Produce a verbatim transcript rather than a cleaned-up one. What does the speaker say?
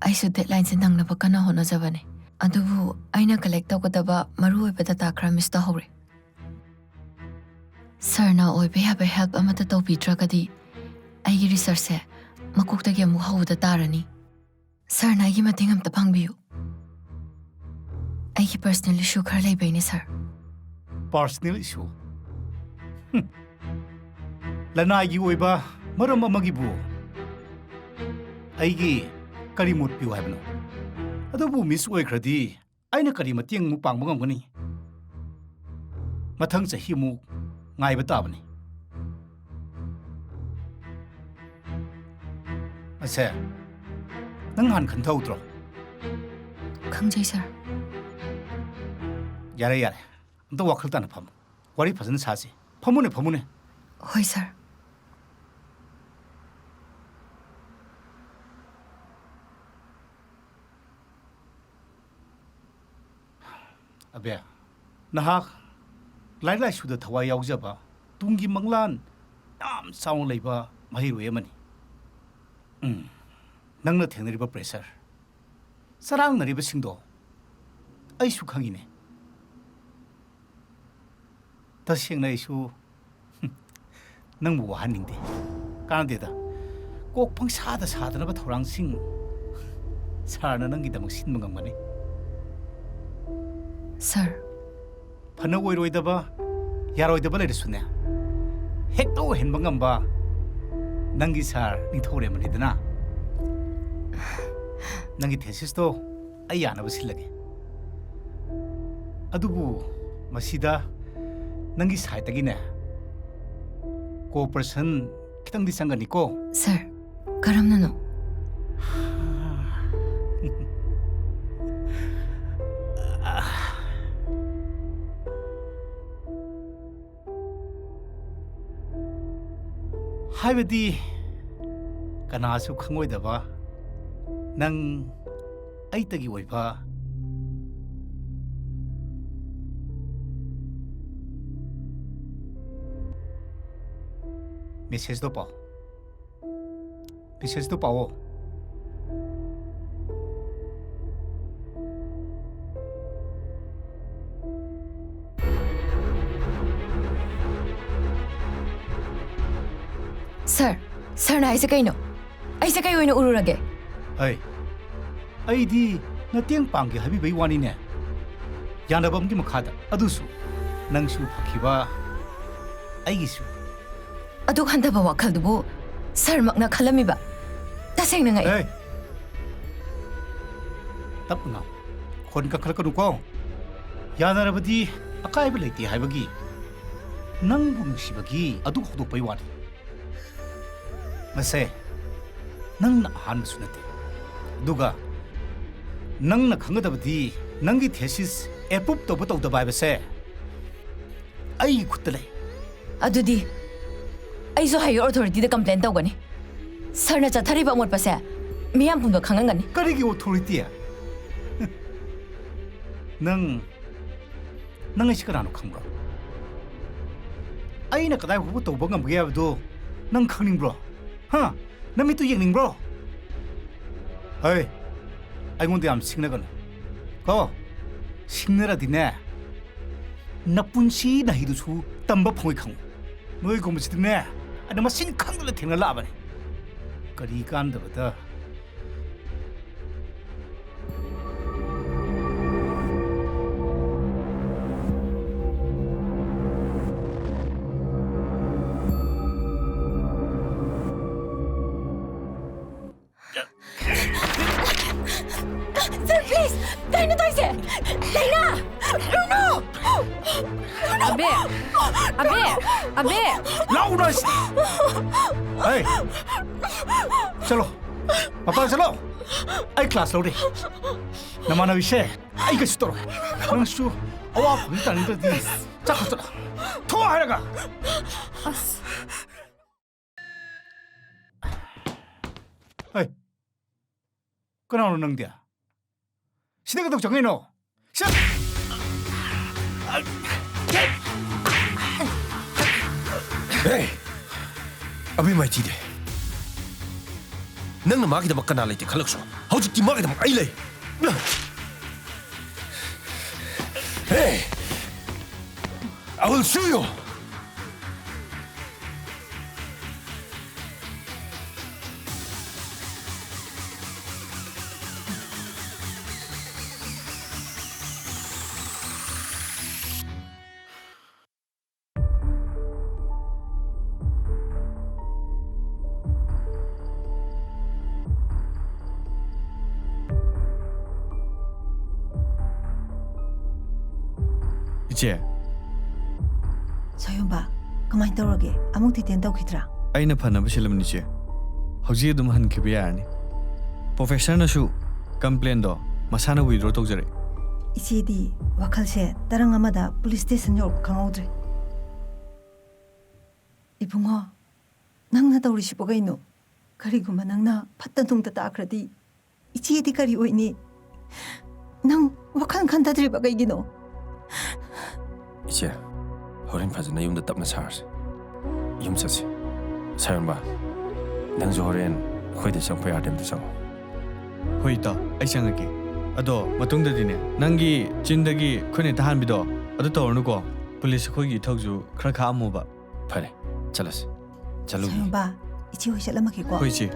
ꯑꯩꯁꯨ ꯗꯦꯗꯂꯥꯏꯟꯁꯦ ꯅꯪꯅꯕ ꯀꯟꯅ ꯍꯣꯠꯅꯖꯕꯅꯦ, ꯑꯗꯨꯕꯨ ꯑꯩꯅ ꯀꯂꯦꯛ ꯇꯧꯒꯗꯕ ꯃꯔꯨꯑꯣꯏꯕ ꯗꯇꯥ ꯈꯔ ꯃꯤꯁ ꯇꯧꯍꯧꯔꯦ꯫ ꯁꯥꯔꯅ ꯑꯣꯏꯕ ꯌꯥꯕ ꯍꯦꯜꯞ ꯑꯃꯠꯇ ꯇꯧꯕꯤꯗ꯭ꯔꯒꯗꯤ ꯑꯩꯒꯤ ꯔꯤꯁꯔꯁꯁꯦ ꯃꯀꯣꯛꯇꯒꯤ ꯑꯃꯨꯛ ꯍꯧꯕꯗ ꯇꯥꯔꯅꯤ꯫ ꯁꯥꯔꯅ ꯑꯩꯒꯤ ꯃꯇꯦꯡ ꯑꯝꯇ ꯄꯥꯡꯕꯤꯌꯨ꯫ ꯑꯩꯒꯤ ꯄꯔꯁꯅꯦꯜ ꯏꯁꯨ ꯈꯔ ꯂꯩꯕꯩꯅꯦ, ꯁꯥꯔ꯫ ꯄꯔꯁꯅꯦꯜ ꯏꯁꯨ? ꯂꯅꯥꯏꯒꯤ ꯑꯣꯏꯕ ꯃꯔꯝ ꯑꯃꯒꯤꯕꯨ ꯑꯩꯒꯤ ꯀꯔꯤ ꯃꯣꯠ ꯄꯤꯌꯨ ꯍꯥꯏꯕꯅꯣ? ꯑꯗꯨꯕꯨ ꯃꯤꯁ ꯑꯣꯏꯈ꯭ꯔꯗꯤ ꯑꯩꯅ ꯀꯔꯤ ꯃꯇꯦꯡ ꯑꯃꯨꯛ ꯄꯥꯡꯕ ꯉꯝꯒꯅꯤ? ꯃꯊꯪ ꯆꯍꯤ ꯑꯃꯨꯛ ꯉꯥꯏꯕ ꯇꯥꯕꯅꯤ꯫ ꯑꯁꯦ, ꯅꯪ ꯍꯥꯟꯅ ꯈꯟꯊꯍꯧꯗ꯭ꯔꯣ? ꯈꯪꯖꯩ, ꯁꯥꯔ꯫ ꯌꯥꯔꯦ, ꯌꯥꯔꯦ꯫ ꯑꯝꯇ ꯋꯥꯈꯜ ꯇꯥꯅ ꯐꯝꯃꯨ꯫ ꯋꯥꯔꯤ ꯐꯖꯅ ꯁꯥꯁꯤ꯫ ꯐꯝꯃꯨꯅꯦ, ꯐꯝꯃꯨꯅꯦ꯫ ꯍꯣꯏ, ꯁꯥꯔ꯫ ꯑꯕꯦ, ꯅꯍꯥꯛ ꯂꯥꯏꯔꯤꯛ ꯂꯥꯏꯁꯨꯗ ꯊꯋꯥꯏ ꯌꯥꯎꯖꯕ, ꯇꯨꯡꯒꯤ ꯃꯪꯂꯥꯟ ꯌꯥꯝ ꯆꯥꯎꯅ ꯂꯩꯕ ꯃꯍꯩꯔꯣꯏ ꯑꯃꯅꯤ꯫ ꯎꯝ, ꯅꯪꯅ ꯊꯦꯡꯅꯔꯤꯕ ꯄ꯭ꯔꯦꯁꯔ, ꯆꯔꯥꯡꯅꯔꯤꯕꯁꯤꯡꯗꯣ ꯑꯩꯁꯨ ꯈꯪꯉꯤꯅꯦ꯫ ꯇꯁꯦꯡꯅ ꯑꯩꯁꯨ ꯅꯪꯕꯨ ꯋꯥꯍꯟꯅꯤꯡꯗꯦ꯫ ꯀꯥꯟꯅꯗꯦꯗ꯫ ꯀꯣꯛ ꯄꯪꯁꯥꯗ ꯁꯥꯗꯅꯕ ꯊꯧꯔꯥꯡꯁꯤꯡ ꯁꯥꯔꯅ ꯅꯪꯒꯤꯗꯃꯛ ꯁꯤꯟꯕ ꯉꯝꯒꯅꯤ꯫ ꯁꯥꯔ꯫ ꯐꯅ ꯑꯣꯏꯔꯣꯏꯗꯕ, ꯌꯥꯔꯣꯏꯗꯕ ꯂꯩꯔꯁꯨꯅꯦ, ꯍꯦꯛꯇ ꯑꯣꯏꯍꯟꯕ ꯉꯝꯕ ꯅꯪꯒꯤ ꯁꯥꯔ ꯅꯤꯡꯊꯧꯔꯦꯝꯕꯅꯤꯗꯅ꯫ ꯅꯪꯒꯤ ꯊꯦꯁꯤꯁꯇꯣ ꯑꯩ ꯌꯥꯅꯕ ꯁꯤꯜꯂꯒꯦ꯫ ꯑꯗꯨꯕꯨ ꯃꯁꯤꯗ ꯅꯪꯒꯤ ꯁꯥꯏꯠꯇꯒꯤꯅꯦ ꯀꯣꯑꯣꯄꯔꯦꯁꯟ ꯈꯤꯇꯪꯗꯤ ꯆꯪꯒꯅꯤꯀꯣ꯫ ꯁꯥꯔ, ꯀꯔꯝꯅꯅꯣ? ꯍꯥꯏꯕꯗꯤ ꯀꯅꯥꯁꯨ ꯈꯪꯉꯣꯏꯗꯕ ꯅꯪ ꯑꯩꯇꯒꯤ ꯑꯣꯏꯕ ꯃꯦꯁꯦꯖꯇꯣ ꯄꯥꯎ꯫ ꯃꯦꯁꯦꯖꯇꯣ ꯄꯥꯎꯑꯣ꯫ ꯁꯥꯔ, ꯁꯥꯔꯅ ꯍꯥꯏꯁꯦ ꯀꯩꯅꯣ? ꯑꯩꯁꯦ ꯀꯩ ꯑꯣꯏꯅ ꯎꯔꯨꯔꯒꯦ? ꯍꯩ, ꯑꯩꯗꯤ ꯃꯇꯦꯡ ꯄꯥꯡꯒꯦ ꯍꯥꯏꯕꯤꯕꯩ ꯋꯥꯅꯤꯅꯦ꯫ ꯌꯥꯅꯕ ꯑꯃꯒꯤ ꯃꯈꯥꯗ, ꯑꯗꯨꯁꯨ ꯅꯪꯁꯨ ꯐꯈꯤꯕ, ꯑꯩꯒꯤꯁꯨ꯫ ꯑꯗꯨꯛ ꯍꯟꯊꯕ ꯋꯥꯈꯜꯗꯨꯕꯨ ꯁꯥꯔꯃꯛꯅ ꯈꯜꯂꯝꯃꯤꯕ? ꯇꯁꯦꯡꯅ ꯉꯛꯏ꯫ ꯍꯩ! ꯇꯞꯅ ꯉꯥꯡ꯫ ꯈꯣꯟ ꯀꯟꯈꯠꯂꯛꯀꯅꯨꯀꯣ꯫ ꯌꯥꯅꯔꯕꯗꯤ ꯑꯀꯥꯏꯕ ꯂꯩꯇꯦ ꯍꯥꯏꯕꯒꯤ, ꯅꯪꯕꯨ ꯅꯨꯡꯁꯤꯕꯒꯤ ꯑꯗꯨ ꯍꯧꯗꯣꯛꯄꯩ ꯋꯥꯅꯤ꯫ ꯃꯁꯦ ꯅꯪꯅ ꯑꯍꯥꯟꯕꯁꯨ ꯅꯠꯇꯦ꯫ ꯑꯗꯨꯒ ꯅꯪꯅ ꯈꯪꯒꯗꯕꯗꯤ, ꯅꯪꯒꯤ thesis approve ꯇꯧꯕ ꯇꯧꯗꯕ ꯍꯥꯏꯕꯁꯦ ꯑꯩꯒꯤ ꯈꯨꯠꯇ ꯂꯩ꯫ ꯑꯗꯨꯗꯤ ꯑꯩꯁꯨ higher authority ꯗ complain ꯇꯧꯒꯅꯤ꯫ ꯁꯥꯔꯅ ꯆꯠꯊꯔꯤꯕ ꯑꯃꯣꯠꯄꯁꯦ ꯃꯤꯌꯥꯝ ꯄꯨꯝꯕ ꯈꯪꯍꯟꯒꯅꯤ꯫ ꯀꯔꯤꯒꯤ authority? ꯅꯪ, ꯅꯪ ꯑꯩꯁꯤ ꯀꯅꯥꯅꯣ ꯈꯪꯕ꯭ꯔꯣ? ꯑꯩꯅ ꯀꯗꯥꯏ ꯐꯥꯎꯕ ꯇꯧꯕ ꯉꯝꯒꯦ ꯍꯥꯏꯕꯗꯣ ꯅꯪ ꯈꯪꯅꯤꯡꯕ꯭ꯔꯣ? ꯍꯥ? ꯅꯃꯤꯠꯇꯨ ꯌꯦꯡꯅꯤꯡꯕ꯭ꯔꯣ? ꯍꯩ, ꯑꯩꯉꯣꯟꯗ ꯌꯥꯝ ꯁꯤꯡꯅꯒꯅꯨ ꯀꯣ꯫ ꯁꯤꯡꯅꯔꯗꯤꯅꯦ, ꯅꯄꯨꯟꯁꯤ ꯅꯍꯩꯗꯨꯁꯨ ꯇꯝꯕ ꯐꯪꯉꯣꯏ ꯈꯪꯉꯨ꯫ ꯅꯣꯏꯒꯨꯝꯕꯁꯤꯗꯤꯅꯦ, ꯑꯩꯅ ꯃꯁꯤꯡ ꯈꯪꯗꯅ ꯊꯦꯡꯅ ꯂꯥꯛꯑꯕꯅꯤ꯫ ꯀꯔꯤ ꯀꯥꯟꯗꯕꯗ꯫ Sir, please! ꯀꯩꯅꯣ ꯇꯧꯔꯤꯁꯦ? ꯂꯩꯅꯥ! ꯂꯩꯅꯥ! ꯑꯕꯦ! ꯑꯕꯦ! ꯑꯕꯦ! ꯂꯥꯛꯎ ꯅꯣꯏ! ꯍꯩ! ꯆꯠꯂꯣ! ꯃꯄꯥꯟ ꯆꯠꯂꯣ! ꯑꯩ class ꯂꯧꯔꯤ꯫ ꯅꯃꯥꯟꯅꯕꯤꯁꯦ ꯑꯩ ꯀꯩꯁꯨ ꯇꯧꯔꯣꯏ꯫ ꯅꯪꯁꯨ ꯑꯋꯥ ꯐꯪꯗ ꯇꯥꯅꯤꯡꯗ꯭ꯔꯗꯤ ꯆꯠꯈ꯭ꯔꯣ, ꯆꯠꯂꯣ꯫ ꯊꯣꯛꯑꯣ ꯍꯥꯏꯔꯒ! ꯑꯁ꯫ ꯍꯩ! ꯀꯅꯥꯅꯣ ꯅꯪꯗꯤ? ꯁꯤꯗ ꯀꯩꯗꯧ ꯆꯪꯉꯛꯏꯅꯣ? ꯁꯠ! ꯍꯦ! ꯑꯕꯦ ꯃꯥꯏꯊꯤꯗꯦ꯫ ꯅꯪꯅ ꯃꯥꯒꯤꯗꯃꯛ ꯀꯅꯥ ꯂꯩꯇꯦ ꯈꯜꯂꯛꯁꯨ, ꯍꯧꯖꯤꯛꯇꯤ ꯃꯥꯒꯤꯗꯃꯛ ꯑꯩ ꯂꯩ꯫ Hey! I will show you! ꯆꯦ꯫ ꯁꯥꯌꯣꯝꯕ, ꯀꯃꯥꯏꯅ ꯇꯧꯔꯒꯦ? ꯑꯃꯨꯛ ꯗꯤꯇꯦꯟ ꯇꯧꯈꯤꯗ꯭ꯔꯥ? ꯑꯩꯅ ꯐꯅꯕ ꯁꯤꯜꯂꯝꯅꯤ, ꯆꯦ꯫ ꯍꯧꯖꯤꯛ ꯑꯗꯨꯝ ꯍꯟꯈꯤꯕ ꯌꯥꯔꯅꯤ꯫ ꯄ꯭ꯔꯣꯐꯦꯁꯔꯅꯁꯨ ꯀꯝꯄ꯭ꯂꯦꯟꯗꯣ ꯃꯁꯥꯅ ꯋꯤꯗ꯭ꯔꯣ ꯇꯧꯖꯔꯛꯏ꯫ ꯏꯆꯦꯗꯤ ꯋꯥꯈꯜꯁꯦ ꯇꯔꯪ ꯑꯃꯗ ꯄꯨꯂꯤꯁ ꯁ꯭ꯇꯦꯁꯟ ꯌꯧꯔꯛꯄ ꯈꯪꯍꯧꯗ꯭ꯔꯦ꯫ ꯏꯕꯨꯡꯉꯣ, ꯅꯪꯅ ꯇꯧꯔꯤꯁꯤꯕꯨ ꯀꯩꯅꯣ? ꯀꯔꯤꯒꯨꯝꯕ ꯅꯪꯅ ꯐꯠꯇ ꯅꯨꯡꯗ ꯇꯥꯈ꯭ꯔꯗꯤ ꯏꯆꯦꯗꯤ ꯀꯔꯤ ꯑꯣꯏꯅꯤ? ꯅꯪ ꯋꯥꯈꯜ ꯈꯟꯊꯗ꯭ꯔꯤꯕ ꯀꯩꯒꯤꯅꯣ? ꯏꯆꯦ, ꯍꯣꯔꯦꯟ ꯐꯖꯅ ꯌꯨꯝꯗ ꯇꯞꯅ ꯁꯥꯔꯁꯦ꯫ ꯌꯨꯝ ꯆꯠꯁꯤ꯫ ꯁꯥꯌꯣꯝꯕ, ꯅꯪꯁꯨ ꯍꯣꯔꯦꯟ ꯑꯩꯈꯣꯏꯗ ꯆꯪꯉꯛꯄ ꯌꯥꯔꯗꯤ ꯑꯝꯇ ꯆꯪꯉꯣ꯫ ꯍꯣꯏ ꯏꯇꯥꯎ, ꯑꯩ ꯆꯪꯉꯛꯀꯦ꯫ ꯑꯗꯣ ꯃꯇꯨꯡꯗꯗꯤꯅꯦ, ꯅꯪꯒꯤ ꯆꯤꯟꯗꯒꯤ ꯈꯨꯠ ꯍꯦꯛꯇ ꯍꯥꯟꯕꯤꯗꯣ ꯑꯗꯨ ꯇꯧꯔꯅꯨꯀꯣ꯫ ꯄꯨꯂꯤꯁ ꯑꯩꯈꯣꯏꯒꯤ ꯏꯊꯧꯁꯨ ꯈꯔ ꯈꯥꯛꯑꯝꯃꯣꯕ꯫ ꯐꯔꯦ, ꯆꯠꯂꯁꯤ꯫ ꯆꯠꯂꯨꯈꯤꯒꯦ꯫ ꯁꯥꯌꯣꯝꯕ, ꯏꯆꯦ ꯍꯣꯏ ꯆꯠꯂꯝꯃꯒꯦꯀꯣ꯫ ꯍꯣꯏ ꯏꯆꯦ꯫